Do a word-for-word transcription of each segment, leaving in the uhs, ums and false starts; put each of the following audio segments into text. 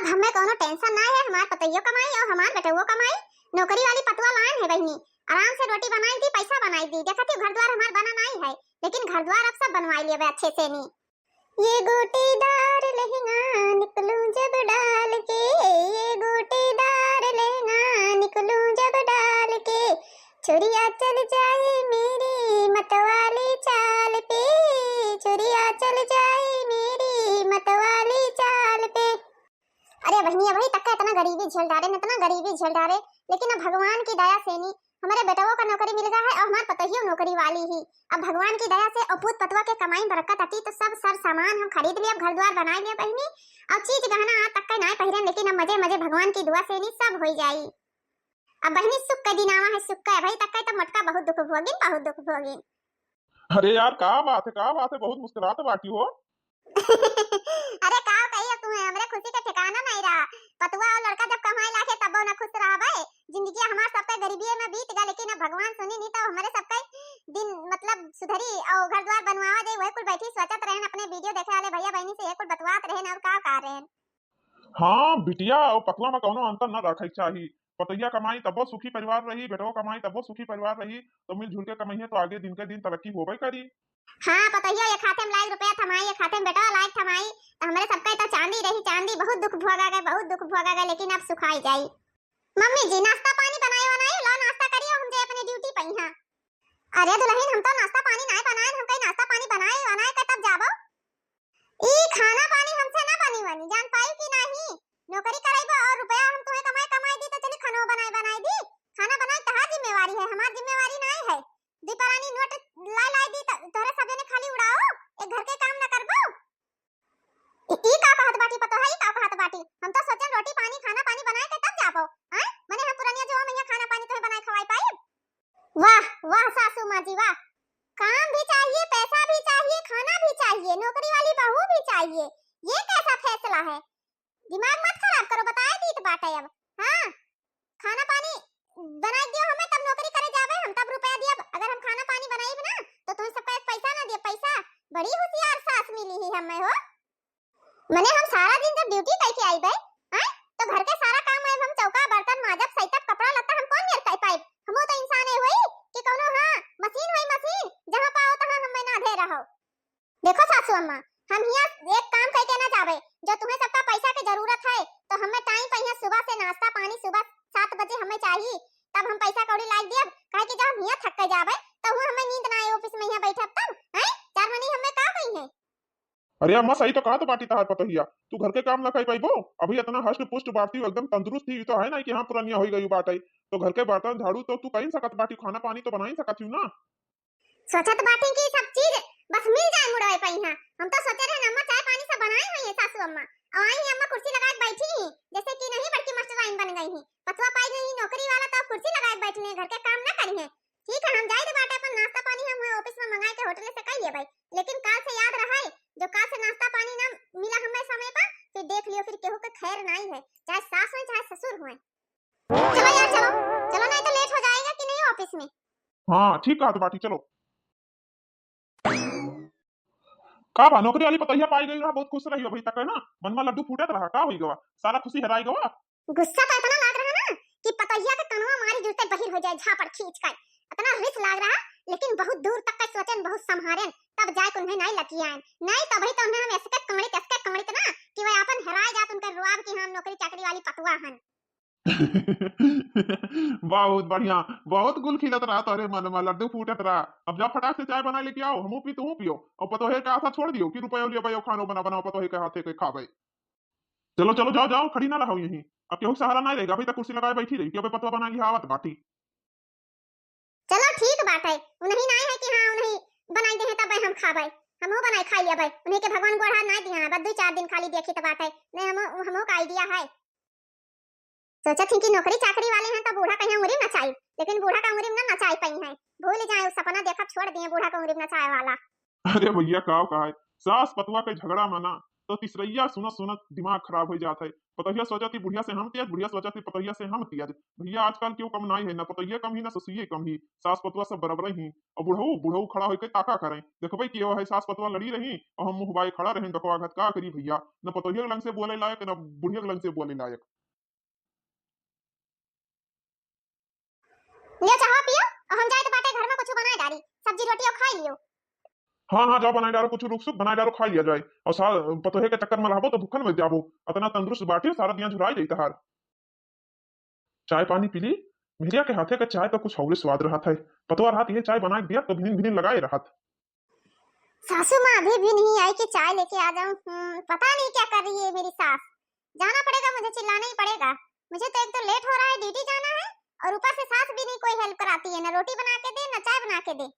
हमें कौनो tension ना है, हमार पतोहियो कमाई और हमार बेटवो कमाई। नौकरी वाली पतवा लाइन है बहिनी, आराम से रोटी बनाई दी, पैसा बनाई दी। देखत ही घर द्वार हमार बना नहीं है, लेकिन घर द्वार अब सब बनवाई लेबे अच्छे से नी। ये गोटेदार लहंगा निकलूं जब डाल के, ये गोटेदार लहंगा निकलूं जब डाल के, छुरिया चल जाए मेरी मतवाली चाल पे, छुरिया चल जाए मेरी मतवाली चाल पे। अरे बहिनी, अबही तक का इतना गरीबी झेल डारे न, इतना गरीबी झेल डारे, लेकिन अब भगवान की दया से नी, हमरे बेटवो का नौकरी मिल गया है और हमार पतोहियो नौकरी वाली ही। अब भगवान की दया से और पूत पतवा के कमाई बरकत अटी तो सब सर सामान हम खरीद लियब, घर द्वार बनाए लियब बहिनी। और चीज गहना आज तक का नाय पहिरन, लेकिन अब मजे मजे भगवान की दुआ से नी सब होई जाई। अब बहिनी सुख का दिन आवा है, सुख का, अबही तक का तो मोटका बहुत दुख भोगिन, बहुत दुख भोगिन। अरे यार, का बात है, का बात है, बहुत मुस्कुरात बाटी हो। अरे का कही अब तुम्हें, हमरे खुशी का ठिकाना नहीं रहा। पतुआ और लड़का जब कमाए लागे तब ना खुश रहबे। जिंदगी हमार सबके गरीबी में बीत गए, लेकिन अब भगवान सुनी नहीं तो हमरे सबके दिन मतलब सुधरी और घर द्वार बनवावा जाए। वही कुल बैठी सोचत रहन, अपने video देखे वाले भैया बहनी से ये कुल बतवात रहन और का कह रहन। हाँ बिटिया, और पतुआ में कौनो अंतर न रखे के चाही। पतोहिया कमाई तबो सुखी परिवार रही, बेटवा कमाई तबो सुखी परिवार रही, तो मिलजुल के कमाइए तो आगे दिन के दिन तरक्की होबे करी। हाँ पतोहिया एक हाथे में लाइक रुपया थमाई, एक हाथे में बेटवा लाइक थमाई, तो हमरे सबका तो चांदी रही, चांदी। बहुत दुख भोगा गए, बहुत दुख भोगा गए, लेकिन अब सुखाई जाई। मम्मी जी नाश्ता पानी बनाए बनाए लो, नाश्ता करियो, हम जे अपने duty पे ही। हाँ अरे दुल्हन, हम तो नाश्ता पानी नाय बनाए, हम कहीं नाश्ता पानी बनाए बनाए के तब जाबो। ई खाना पानी हमसे ना बनी बनी, जान पाई कि नाही? नौकरी करइबो और रुपया हम तुम्हें कमाए कमाए दी तो चली खानो बनाए बनाए दी। खाना बनाए तहार जिम्मेवारी है, हमार जिम्मेवारी नाही है। दी परानी नोट लाई लाई दी त-, तोहरे सब जने खाली उड़ाओ, एक घर के काम ना करबो। ई, ई का कहत बाटी पतोहा, ई का कहत बाटी? हम तो सोचन रोटी पानी खाना पानी बनाए के तब जाबो। हैं? मने हम पुरनिया जो हम यहाँ खाना पानी तुम्हें बनाए खवाई पाई? वाह वाह सासू माँ जी वाह, काम भी चाहिए, पैसा भी चाहिए, खाना भी चाहिए, नौकरी वाली बहू भी चाहिए। ये कैसा फैसला है? दिमाग मत खराब करो, बताए दीत बाटे अब। हाँ, खाना पानी बनाए दियो हमें, तब नौकरी करे जाबे हम, तब रुपया दियब। अगर हम खाना पानी बनाइब ना तो तुम्हें सबका एक पैसा ना दिए, पैसा। बड़ी होशियार सास मिली ही हमें हो। मने हम सारा दिन जब duty कइके आइबे, आय, तो घर के सारा काम आइब हम, चौका बर्तन माजब, सैतब, कपड़ा लत्ता हम कौन मेर कइ पाइब? हमहू तो इंसाने होई कि कौनो, हाँ, मशीन होई मशीन, जहाँ पाओ तहाँ हमें नाधे रहो। देखो सासू अम्मा, हम हियाँ एक काम कइके ना जाबे, जो तुम्हें सबका पैसा के जरूरत है तो हमें time पे हियाँ सुबह से नाश्ता पानी सुबह सात बजे हमें चाहिए, तब हम पैसा कौड़ी लाइ दियब, काहे कि जब हम हियाँ थक के जाबे तो हमें नींद ना आए office में हियाँ बैठब तब, हैं? चार मनी हमें का कही है? अरे अम्मा, सही तो कहत बाटी तहार पतोहिया, तू घर के काम ना कइ पाइबो। अभी इतना हष्ट पुष्ट बाटी, एकदम तंदुरुस्त ही तो है ना कि हाँ पुरनिया होई गई बाटे, तो घर के बर्तन झाड़ू तो तू कइ सकत बाटी, खाना पानी तो बनाई सकत ही ना। सोचत बाटी कि सब चीज बस मिल जाए मुड़वे पे यहाँ। हम तो सोचे रहे अम्मा चाय पानी सब बनाए हुई है सासू अम्मा, और आई अम्मा कुर्सी लगाए बैठी ही, जैसे कि नहीं बड़की मास्टराइन बन गई ही। पतुआ पाई नहीं नौकरी वाला तो कुर्सी लगाए बैठने हैं, घर के काम ना करी है। ठीक है, हम जाए तो बाटे अपन नाश्ता पानी हम office में मंगाए के होटल से कइ लेबे, लेकिन काल से याद रहे, जो काल से नाश्ता पानी ना मिला हमें समय पर, फिर देख लियो, फिर केहू के खैर नहीं है, चाहे सास होए चाहे ससुर होए। चलो यार चलो, चलो नहीं तो late हो जाएगा कि नहीं office में। हाँ ठीक कहत बाटी, चलो। का बा, नौकरी वाली पतोहिया पाई गई रहा, बहुत खुश रही अभी तक है ना, मन में लड्डू फूटत रहा, का होई गवा, सारा खुशी हेराई गवा। गुस्सा तो इतना लाग रहा ना कि पतोहिया के कनवा मारी जुते बहिर हो जाए झापड़ खींच कर, इतना रिस लाग रहा। लेकिन बहुत दूर तक का सोचन, बहुत संभारेन, तब जाए उन्हें नहीं लतियाएन, नहीं तो भाई तो उन्हें हम ऐसे के कमड़ित, ऐसे के कमड़ित ना कि वह आपन हेराए जात उनके रुआब की हम नौकरी चाकरी वाली पतुआ हन। बहुत बढ़िया, बहुत गुल खिलत रहा तोरे मन में, लड्डू फूटत रहा। अब जा फटाक से चाय बना लेके आओ, हमहू पी, तू पियो, और पतोहे का आशा छोड़ दियो कि रुपया लियो, खानो बना बनाओ, पतोहे के हाथे के खाबे। चलो चलो, जाओ जाओ, खड़ी ना रहो यहीं। अब केहू सहारा नहीं रहेगा, अभी तक कुर्सी लगाए बैठी रही कि अबे पतवा बना लिया आवत बाटी। चलो ठीक बात है, उन्हीं ना है कि हाँ उन्हीं बनाई दे हैं तब हम खाबे, हमहू बनाई खाई लेबे। उन्हीं के भगवान गोड़ हाथ ना दिया है, बस दो चार दिन खाली देखी तो बात है, नहीं हम हमहू का idea है। सोचत ही कि नौकरी चाकरी वाले हैं तो बूढ़ा कहीं उंगली नचाई, लेकिन बूढ़ा का उंगली ना नचाई पाई है, भूल जाए, वो सपना देखब छोड़ दिए बूढ़ा का उंगली नचाए वाला। अरे भैया, का कहा है, सास पतुआ के झगड़ा में ना, तो तीसरैया सुनत सुनत दिमाग खराब होइ जात है। पतोहिया सोचत ही बुढ़िया से हम तेज, बुढ़िया सोचत ही पतोहिया से हम तेज। भैया आजकल केहू कम नाई है, ना पतोहिया कम ही, ना ससुइये कम ही, सास पतोह सब बराबर ही। और बुढ़ऊ, बुढ़ऊ खड़ा होइके ताका करें, देखबे कि वो है सास पतोह लड़ी रही और हम मुँह बाए खड़ा रहें, डकवा घत का करी भैया, न पतोहिया के लंग से बोले लायक, न बुढ़िया के लंग से बोले लायक। लियो चाहवा पियो, और हम जाए तो बाटे घर में कुछ बनाए डारी, सब्जी रोटी और खाई लियो। हाँ, हाँ, जाओ बनाए डारो, कुछ रुक सुक बनाए डारो, खा लिया जाए। और सा-, पतोहे के चक्कर में रहबो तो भूखन मर जाबो। अतना तंदुरुस्त बाटी, सारा दिया झुराई जाई तहार। चाय पानी पी ली, मेहरिया के हाथे के चाय का कुछ औरे स्वाद रहत है। पतोह रहत ये चाय बना के दिया तो भिनिन भिनिन लगाए रहत। सासू माँ अभी भी नहीं आई कि चाय लेके आ जाऊं। हम्म, पता नहीं क्या कर रही है मेरी सास। जाना पड़ेगा, मुझे चिल्लाना ही पड़ेगा। मुझे तो एक तो लेट हो रहा है, ड्यूटी जाना है, और ऊपर से सास भी नहीं कोई हेल्प कराती है, ना रोटी बना के दे, ना चाय बना के दे।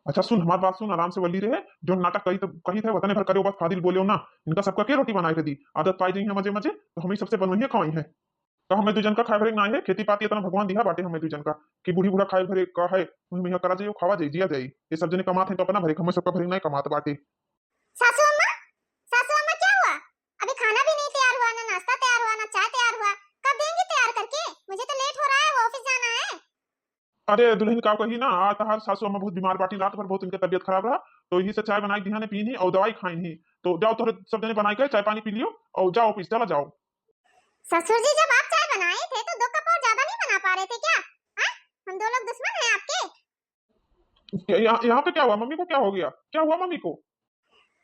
अच्छा सुन, हमार बात सुन, आराम से वल्ली रहे। जो नाटक कही तो कही थे, वतने भर करे, बस फादिल बोले हो ना। इनका सबका के रोटी बनाए के दी? आदत पाई जाई है मजे मजे, तो हमें सबसे बनवइया खवाई है। तो हमें दू जन का खाए भरे ना है, खेती पाती इतना भगवान दिया बाटे हमें दू जन का, कि बूढ़ी बूढ़ा खाए भरे का है, वही में करा जाइए, खावा जाइए, जिया जाइए। ये सब जने कमात हैं तो अपना भरे, हमें सबका भरे ना कमात बाटे। सासू अम्मा, सासू अम्मा, क्या हुआ? अभी खाना भी नहीं तैयार हुआ, ना नाश्ता तैयार हुआ, ना चाय तैयार हुआ। कब देंगी तैयार करके? मुझे तो लेट हो रहा है, वो ऑफिस जाना है। अरे दुल्हन, का कही ना, आज तहार सासू अम्मा बहुत बीमार बाटी, रात भर बहुत इनके तबीयत खराब रहा, तो यही से चाय बनाई दिहाने पीन ही और दवाई खाइन ही। तो जाओ, तोहरे सब जने बनाई के चाय पानी पी लियो और जाओ ऑफिस, चला जाओ। ससुर जी, जब आप चाय बनाए थे तो दो कप और ज्यादा नहीं बना पा रहे थे क्या? हैं? हम दो लोग दुश्मन हैं आपके? क्या यहाँ, यहाँ पे क्या हुआ? मम्मी को क्या हो गया? क्या हुआ मम्मी को?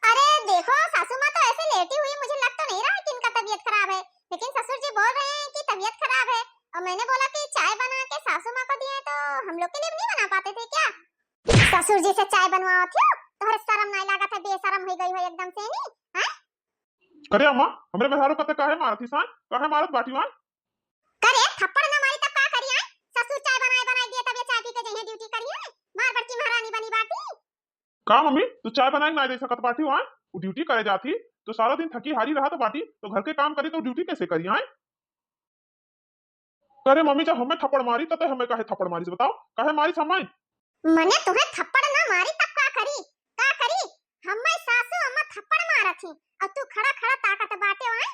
अरे देखो, सासू माँ तो ऐसे लेटी हुई, मुझे लग तो नहीं रहा है कि इनका तबीयत खराब है, लेकिन ससुर जी बोल रहे हैं कि तबीयत खराब है, और मैंने बोला कि चाय बना के सासू माँ को दिए तो हम लोग के लिए भी नहीं बना पाते थे क्या? ससुर जी से चाय बनवाओ थियो, तोहरे शर्म नहीं लागत है, बेशरम हो गई हो एकदम से नहीं, हैं? करे अम्मा, हमरे मेहरारू कते काहे मारत ही सान? काहे मारत बाटी वान? करे थप्पड़ ना मारी तब का करी आए? ससुर चाय बनाए बनाए दिए तब ये चाय पी के जइहे ड्यूटी करी है, मार बड़की महारानी बनी बाटी। का मम्मी, तू चाय बनाए ना दे सकत बाटी वान? वो ड्यूटी करे जाती तो सारा दिन थकी हारी रहत बाटी, तो घर के काम करी तो ड्यूटी कैसे करी आए? अरे मम्मी, जब हमें थप्पड़ मारी, तो ते हमें काहे थप्पड़ मारी, बताओ, काहे मारी हमें? मने तुम्हें थप्पड़ ना मारी, तब का करी, का करी? हमें सासू अम्मा थप्पड़ मारत ही, और तू खड़ा खड़ा ताकत बाटे हो, हैं?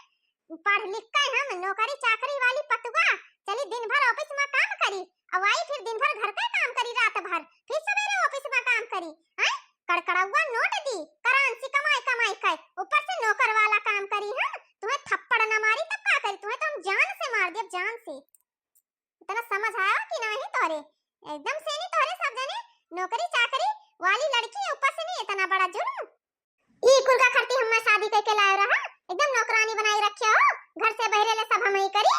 पढ़ लिख के हम नौकरी चाकरी वाली पतुआ, चली दिन भर ऑफिस में काम करी, और आई फिर दिन भर घर का काम करी रात भर, फिर सवेरे ऑफिस में काम करी, हैं? कड़कड़ौआ नोट दी, करान से कमाई कमाई के, ऊपर से नौकर वाला काम करी हम। तुम्हें थप्पड़ ना मारी तब का करी, तुम्हें तो हम जान से मार देब, जान से। इतना समझ आया कि नहीं तोरे? एकदम से नहीं तोरे सब जने, नौकरी चाकरी वाली लड़की, ऊपर से नहीं इतना बड़ा जुर्म। ई कुल का खर्ची हमें शादी करके लाए रहा, एकदम नौकरानी बनाई रखे हो, घर से बहरे ले सब हम ही करी।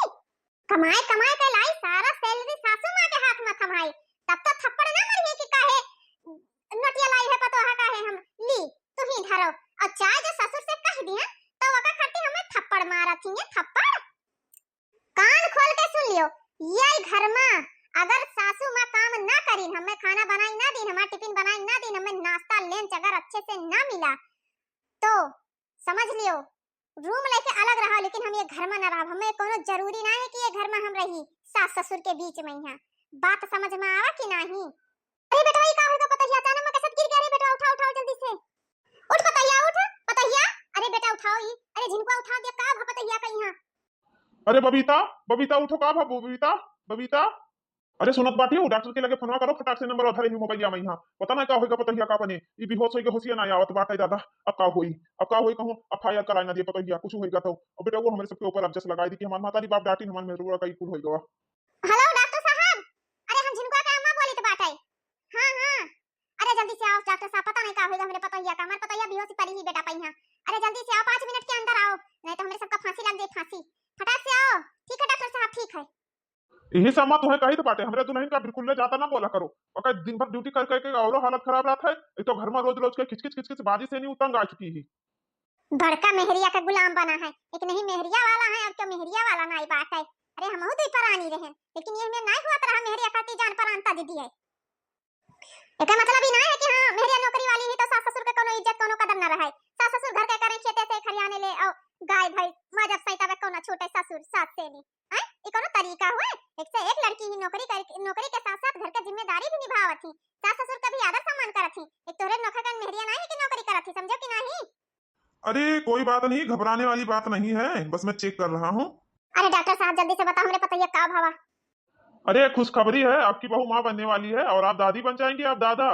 कमाए कमाए के लाई, सारा सैलरी सासू माँ के हाथ में थमाई, तब तो थप्पड़ ना मरिए कि काहे नोटिया लाई है पतोहा, काहे हम ली, तू ही धरो। और चाहे जो ससुर से कह दिया, तो वका खातिर हमें थप्पड़ मारत ही है, थप्पड़। कान खोल के सुन लियो, ये घर में अगर सासू माँ काम ना करीन, हमें खाना बनाई ना दीन, हमारा टिफिन बनाई ना दीन, हमें नाश्ता लंच अगर अच्छे से ना मिला, तो समझ लियो, रूम लेके अलग रहो, लेकिन हम ये घर में ना रहब। हमें कोनो जरूरी ना है कि ये घर में हम रही सास ससुर के बीच में। यहाँ बात समझ में आवा कि नहीं? अरे बेटवा, ई का होइगा पतोहिया? अचानक में कैसे गिर गया रे बेटवा? उठाओ, उठाओ जल्दी से। उठ पतोहिया, उठ पतोहिया। अरे बेटा उठाओ ई, अरे झिनकुआ उठाओ, देख का भा पतोहिया का यहाँ। अरे बबीता, बबीता उठो, का भा बबीता, बबीता। अरे सुनत बाटी हो, डॉक्टर के लगे फोनवा करो, फटाक से नंबर उधर ही मोबाइल में यहाँ। पता ना का होइगा पतोहिया का बने, ई बेहोश होइगा, होशिया ना आवत बाटे दादा। अब का होई, अब का होई कहूँ, एफआईआर कराई ना दिए पतोहिया, कुछ होइगा तो। अब बेटा वो हमरे सबके ऊपर अब जस लगाई दी कि हमार मातारी बाप डांटी, हमार मेहरुआ का ई कुल होइगा। हेलो डॉक्टर साहब, अरे हम झिनकुआ के अम्मा बोलित बाटे। हाँ, हाँ। अरे जल्दी से आओ डॉक्टर साहब, पता नहीं का होइगा हमरे पतोहिया का, हमार पतोहिया बेहोशी पड़ी ही बेटा पइहाँ। अरे जल्दी से आओ, पाँच मिनट के अंदर आओ, नहीं तो हमरे सबका फांसी लग जाई, फांसी। फटाक से आओ। ठीक है डॉक्टर साहब, ठीक है। यही से अम्मा तुम्हें कही तो बाटे, हमरे दुल्हन का बिल्कुल ले ज्यादा ना बोला करो। ओकर दिन भर ड्यूटी कर करके औरो हालत खराब रहत है। एक तो घर में रोज रोज के खिचखिच खिचखिच बाजी से नहीं, उ तंग आ चुकी ही। बड़का मेहरिया का गुलाम बना है, एक नहीं मेहरिया वाला है, अब तो मेहरिया वाला नाई बात है। अरे हमहू दुई परानी रहे, लेकिन ये में नाई हुआ तरह मेहरिया खातिर जान परान तज दी है। एकर मतलब ई ना है कि हाँ, मेहरिया नौकरी वाली ही तो सास ससुर के कोनो इज्जत, कोनो कदर ना रहे। सास ससुर घर के करें, खेते से खरियाने ले, और गाय भैंस, माँ जब सैता बे कोनो छूटे ससुर सास से नहीं। हैं? ई कोनो तरीका हुए? एक से एक लड़की ही नौकरी कर, नौकरी के साथ साथ घर के जिम्मेदारी भी निभावत ही, सास ससुर का भी आदर सम्मान करत ही। एक तोहरे नौकर कन मेहरिया नहीं है कि नौकरी करत ही, समझो कि नहीं? अरे कोई बात नहीं, घबराने वाली बात नहीं है, बस मैं चेक कर रहा हूँ। अरे डॉक्टर साहब, जल्दी से बताओ हमरे पतोहिया का भवा। अरे खुशखबरी है, आपकी बहू माँ बनने वाली है और आप दादी बन जाएंगे। आप दादा,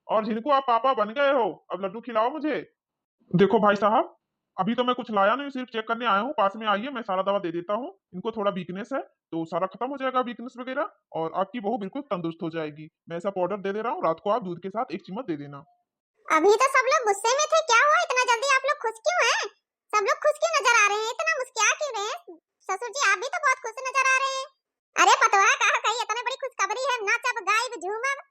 और जिनको आप पापा बन गए हो, अब लड्डू खिलाओ मुझे। देखो भाई साहब, अभी तो मैं कुछ लाया नहीं, सिर्फ चेक करने आया हूँ। पास में आइए, मैं सारा दवा दे देता हूँ। इनको थोड़ा वीकनेस है, तो सारा खत्म हो जाएगा वीकनेस वगैरह, और आपकी बहू बिल्कुल तंदुरुस्त हो जाएगी। मैं ऐसा पाउडर दे दे रहा हूँ, रात को आप दूध के साथ एक चम्मच दे देना। अभी तो सब लोग गुस्से में थे, क्या हुआ, इतना जल्दी आप लोग खुश क्यों हैं? सब लोग खुश क्यों नजर आ रहे हैं, इतना मुस्किया क्यों रहे हैं? ससुर जी, आप भी तो बहुत खुश नजर आ रहे हैं। अरे पतोहा, का कही, इतने बड़ी खुशखबरी है, नाचब गाइब झूमब।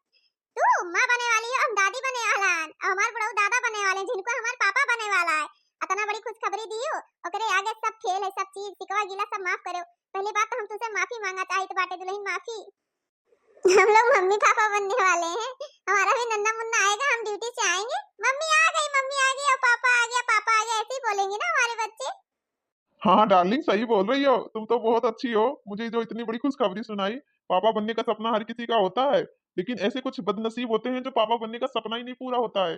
तू माँ बने वाली हो, हम दादी बने वाला है, और हमार बुढ़ऊ दादा बने वाले हैं, जिनको हमार पापा बने वाला है। इतना बड़ी खुशखबरी दी हो, ओकरे आगे सब फेल है, सब चीज, शिकवा गिला सब माफ करो। पहली बात तो हम तुझसे माफी मांगा चाहित बाटे दुल्हन, माफी। हम लोग मम्मी पापा बनने वाले हैं, हमारा भी नन्ना मुन्ना आएगा, हम ड्यूटी से आएंगे, मम्मी आ गई, मम्मी आ गई, और पापा आ गया, पापा आ गया, ऐसे ही बोलेंगे ना हमारे बच्चे। हाँ डार्लिंग, सही बोल रही हो, तुम तो बहुत अच्छी हो। मुझे जो इतनी बड़ी खुशखबरी सुनाई, पापा बनने का सपना हर किसी का होता है, लेकिन ऐसे कुछ बदनसीब होते हैं जो पापा बनने का सपना ही नहीं पूरा होता है।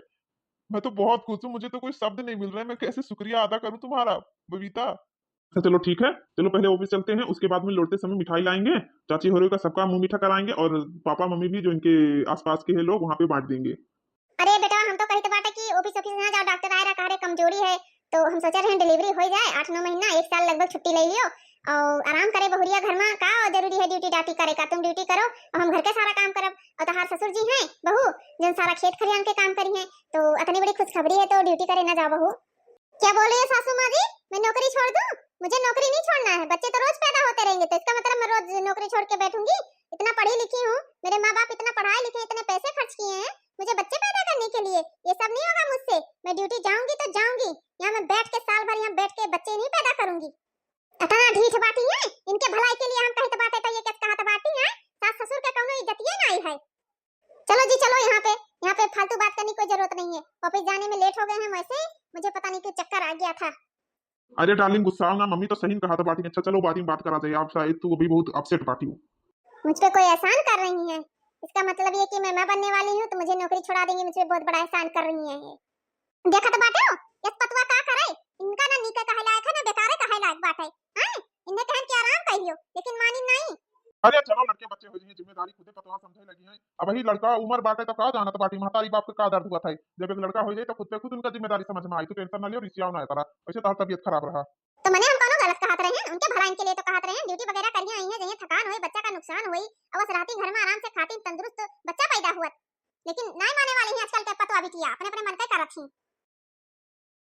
मैं तो बहुत खुश हूँ, मुझे तो कोई शब्द नहीं मिल रहा है, मैं कैसे शुक्रिया अदा करूँ तुम्हारा, बबीता। अच्छा चलो ठीक है, चलो पहले ऑफिस चलते हैं, उसके बाद में लौटते समय मिठाई लाएंगे, चाची होरे का सबका मुंह मीठा कराएंगे, और पापा मम्मी भी जो इनके आसपास के हैं लोग, वहाँ पे बांट देंगे। अरे बेटा, हम तो कहित बाटे कि ऑफिस ऑफिस ना जाओ, डॉक्टर आए रहा, कह रहे कमजोरी है, तो हम सोचे रहे डिलीवरी हो जाए, आठ नौ महीना, एक साल लगभग छुट्टी ले लियो और आराम करे बहुरिया घर में, का जरूरी है ड्यूटी डाटी करे का, तुम ड्यूटी करो और हम घर के सारा काम करब, और तहार ससुर जी हैं बहू, जन सारा खेत खलिहान के काम करी हैं, तो इतनी बड़ी खुशखबरी है तो ड्यूटी करे ना जाओ बहू। क्या बोल रही है सासू माँ जी, मैं नौकरी छोड़ दूँ? मुझे नौकरी नहीं छोड़ना है, बच्चे तो रोज पैदा होते रहेंगे, तो इसका मतलब मैं रोज नौकरी छोड़ के बैठूंगी? इतना पढ़ी लिखी हूँ, मेरे माँ बाप इतना पढ़ाए लिखे, इतने पैसे खर्च किए हैं मुझे बच्चे पैदा करने के लिए, ये सब नहीं होगा मुझसे। मैं ड्यूटी जाऊंगी तो जाऊंगी, यहाँ मैं बैठ के साल भर यहाँ बैठ के बच्चे नहीं पैदा करूंगी। इतना ढीठ बाटी है, इनके भलाई के लिए हम कहित बाटे तो ये कैसे कहत बाटी है? सास ससुर के कौनो इज्जतिये नहीं है। चलो जी चलो, यहाँ पे, यहाँ पे फालतू बात करने की कोई जरूरत नहीं है। ऑफिस जाने में लेट हो गए हम, वैसे ही मुझे पता नहीं क्यों चक्कर आ गया था। अरे डार्लिंग, गुस्साओ ना, मम्मी तो सही कहत बाटी। अच्छा चलो, बाद में बात करा जाए, आप शायद तो अभी बहुत अपसेट बाटी हो। मुझ पे कोई एहसान कर रही हैं? इसका मतलब ये कि मैं माँ बनने वाली हूँ तो मुझे नौकरी छुड़ा देंगी, मुझ पे बहुत बड़ा एहसान कर रही हैं ये। देखत बाटे हो, यस पतवा का करे, इनका ना नीके कहे लायक है, ना बेकारे कहे लायक बाटे। हैं? इन्हें कहन के आराम कहियो, लेकिन मानी नहीं। अरे चलो, लड़के बच्चे हो जाइए, जिम्मेदारी खुदे पतवा समझे लगी हैं। अब वही लड़का उम्र बाटे तो का जानत बाटी महतारी बाप के का दर्द हुआ था। जब एक लड़का हो जाए तो खुद पे खुद उनका जिम्मेदारी समझ में आई, तो टेंशन ना लियो, रिसियाओ ना करा। वैसे तो तबियत खराब रहा। तो मने हम कौनो गलत कहत रहे हैं? उनके भलाइन के लिए तो कहत रहे हैं, ड्यूटी वगैरह करिए आई हैं, जइए थकान होई, बच्चा का नुकसान होई, अब बस रहती घर में आराम से खाती तंदुरुस्त बच्चा पैदा हुआ। लेकिन नहीं माने वाली हैं आजकल के पतवा बिटिया, अपने अपने मन के करत ही।